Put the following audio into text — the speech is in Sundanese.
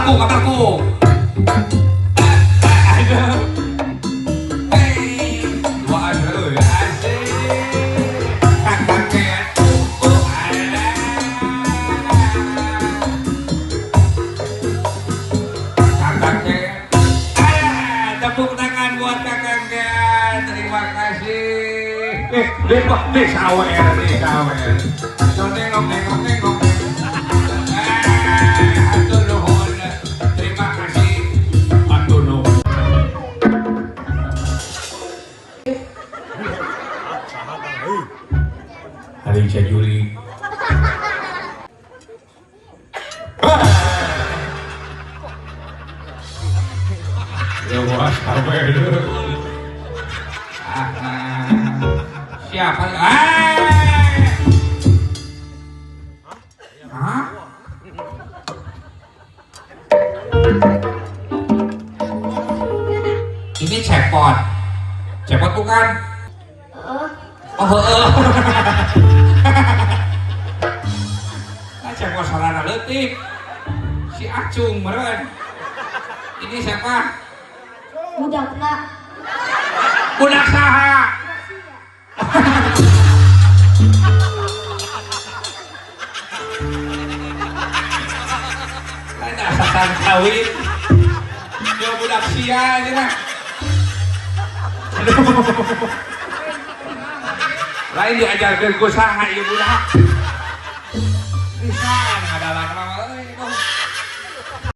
Kabarku, kabarku. Aduh. Hei, dua aduh, asik. Kakak Kean. Oh, alah. Kakak Kean. Alah, tepuk tangan buat Kakak Kean. Terima kasih. Eh, deh, deh, sawer, deh, sawer. So, nengok, nengok, nengok. Ah, hatur nuhun. Terima kasih. Hatur nuhun. Hari Juli. Ya, wah, sampai dulu. Ah, siapa? Ah! Hah? Ini cepot. Cepot bukan? Heeh. Oh, heeh. Nah, cepot sarana leutik. Si Acung meureun. Ini siapa? Budakna. Budak saha? Budak sia. Lain asasan kawin. Yo budak sia aja nah. Aduh. Lain diajarkeun ku saha ieu budak. Bisa ngadalan mah euy.